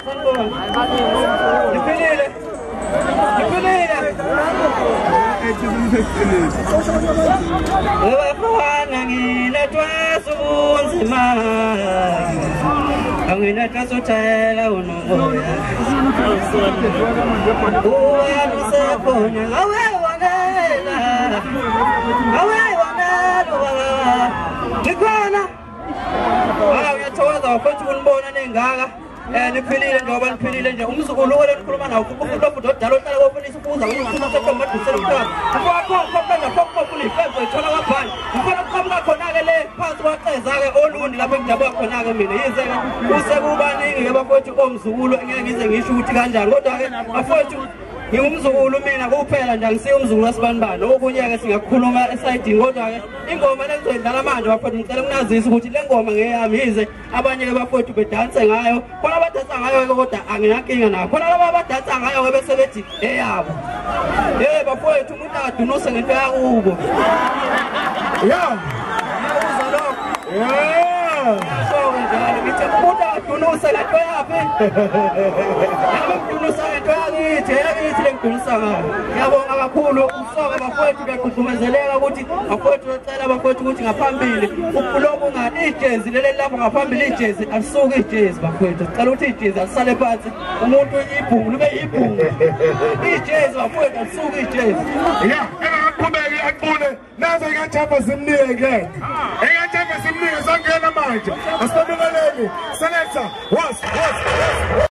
Sanibona. Niphilile. Niphilile. Bafana nginethwasa ubunzima. Anginethwasa uthela unomoya. Uwena usekhona awe wanela. Awe wanela baba. Ngikhona. Ah uyathokoza bafethu ukunibona nengaka. Niphilile njengoba niphilile nje umzukulu wena nikhuluma nawo ufunda futhi odala ohlala kofunisa ubuza ukukhuluma sekomadusela umntwana mfowakho kopenda kokufuna ifembo ithola kwabhani mfana uqhamuka khona-ke le phansi kwaqeza-ke olundi lapho engidabuka khona-ke mina yize-ke kusekubaningi-ke bafowethu omzukulu ngeke ngize ngisho ukuthi kanjani kodwa-ke bafowethu ngingumzukulu mina kuphela nje angisiye umzukulu wasibanibani okunye-ke singakukhuluma esayidini kodwa-ke ingoma lengizoyidlala manje bafowethu ngicela ukunazisa ukuthi le ngoma ngeyami yize abanye-ke bafowethu bedanse ngayo khona abadansa ngayo-ke kodwa anginankinga nayo khona laba abadansa ngayo-ke bese bethi eyabo ye bafowethu umuntu akadunuse ngento yakubo ya ngiyakuzwa lokho ngisho-ke njalo ngithi umuntu akadunuse ngento yaphi nami ngidunusa ngento yakithi eyakithi lengidunusa ngayo ngiyabonga kakhulu usoke bafowethu kuyagqugqumezeleka ukuthi bafowethu becela bafowethu ukuthi ngaphambili lokhu ngani ijezi leli lapho ngaphambili ijezi alisuki ijezi bafowethu sicela ukuthi ijezi alisale phansi umuntu ibhungu libe yibhungu ijezi bafowethu alisuki ijezi ya engaqhubeki aqule nazo ikathemba simnike ekathemba simnike sangena manje asibabingeleli selector was